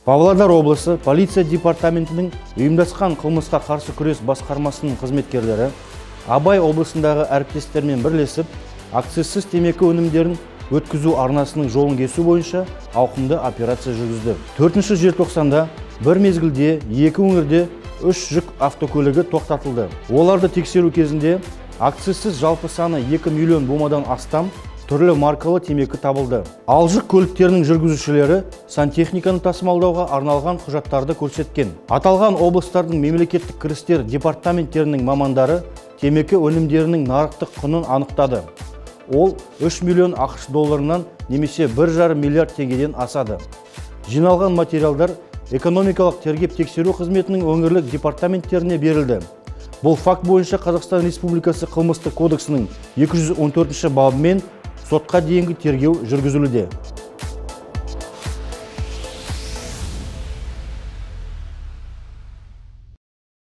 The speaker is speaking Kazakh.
Павлодар облысы полиция департаментінің ұйымдасқан қылмысқа қарсы күрес басқармасының қызметкерлері Абай облысындағы әріптестермен бірлесіп, акцизсіз темекі өнімдерін өткізу арнасының жолын кесу бойынша ауқымды операция жүргізді. 4 желтоқсанда бір мезгілде екі өңірде 3 жүк автокөлігі тоқтатылды. Оларды тексеру кезінде акцизсіз жалпы саны 2 миллион бумадан астам түрлі маркалы темекі табылды. Ал жүк көліктерінің жүргізушілері сантехниканы тасымалдауға арналған құжаттарды көрсеткен. Аталған облыстардың мемлекеттік кірістер департаменттерінің мамандары темекі өнімдерінің нарықтық құнын анықтады. Ол 3 миллион ақш долларынан немесе 1,5 миллиард теңгеден асады. Жиналған материалдар экономикалық тергеп тексеру қызметінің өңірлік департаменттеріне берілді. Бұл факт бойынша Қазақстан Республикасы Қылмыстық кодексінің 214 бабымен сотқа дейінгі тергеу жүргізілуде.